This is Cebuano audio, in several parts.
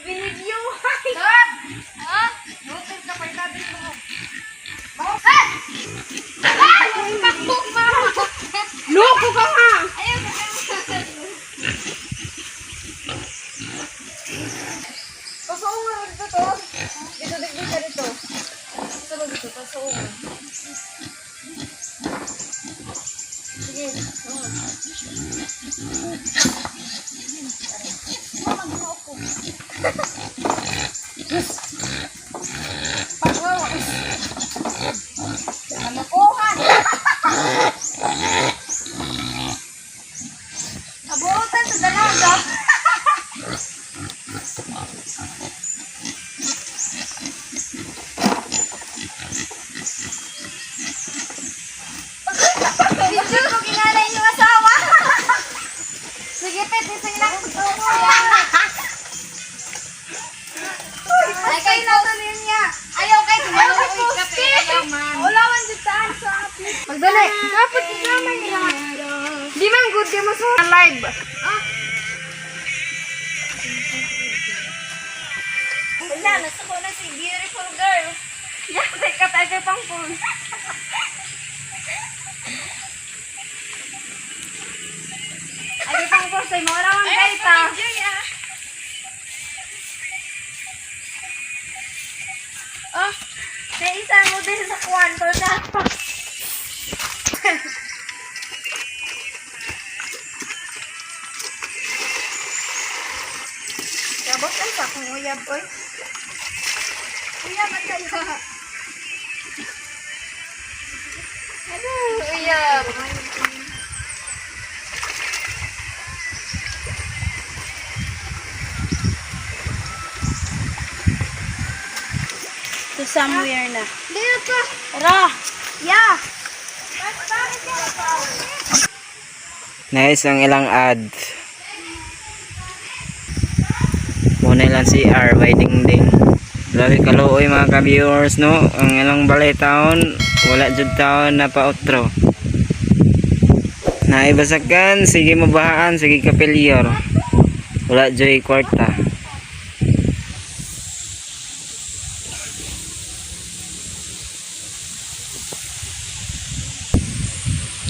Binigyo! Dad! Ha? Hotel ka pa itabi mo. Loko ka nga! Ayaw. Pasuong nga dito to. Dito, dito, dito, dito. Dito ba dito? Pasuong. Sige. Oo. Mama, ginoo ko. Pagawa. Kalokohan. Abutan sa dalaga. Picture ko kinalay yung asawa. Sige, pwede sa ilang. Ay, kay na niya. Ayaw kay tumaluoy ka pe. Ayaw man. Wala man dito saan sa api. Magdali. Dapat isama niya. Di man good di mo sa live. Ah. Wala, nasa ko na si beautiful girl. Yate ka tayo pang phone. Ay, pang phone sa'yo. Wala man kayo ta. Oh, may isa mo din sa kwanto na. Kabot ang sa akong uyab, oy. Uyab at kayo. Hello, uyab. To somewhere na. Dito. Tara! Yeah. Nice ang ilang ad. Muna ilang CR by Ding Ding. Grabe kaluoy mga ka-viewers, no. Ang ilang balay taon, wala jud taon na pa-outro. Naibasakan, sige mabahaan, sige kapilyor. Wala joy kwarta.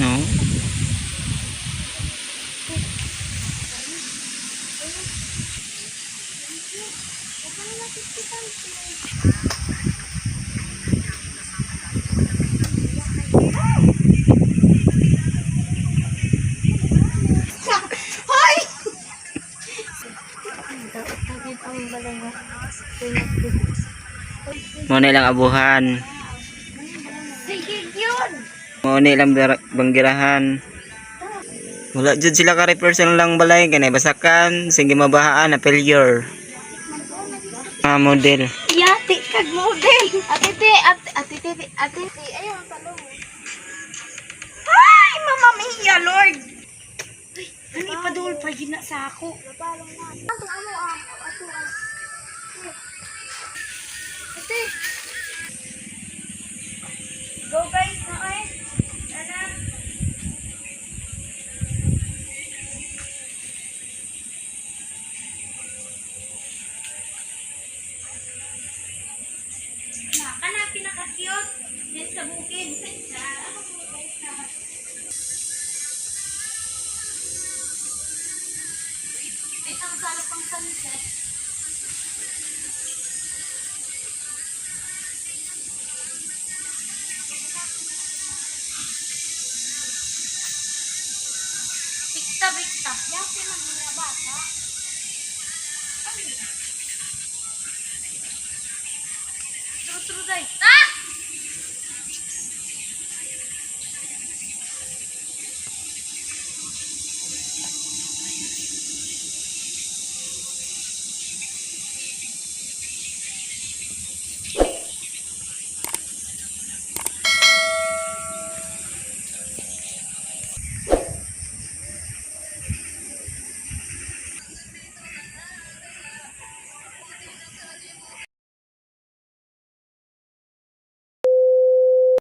No? Hoy! Muna ilang abuhan. Sige, yun. Muna ilang banggirahan. Wala jud sila ka repair sa lang balay kanay basakan sige mabahaan na failure. Ah, model. Yati kag model. Ate te, ate ate te, ate te. Ayaw ang talong. Ay, Mama Mia, Lord. Ay, ano ipadul pa yun na sa ako? Ato ano ah, ato ah. Ate. Go guys, na ay. Anak. Na, kana pinaka-cute din sa bukid. Ay, ang salap ang sunset. Bikta, bikta. Yate man mga bata. Ano yun? True, true, day.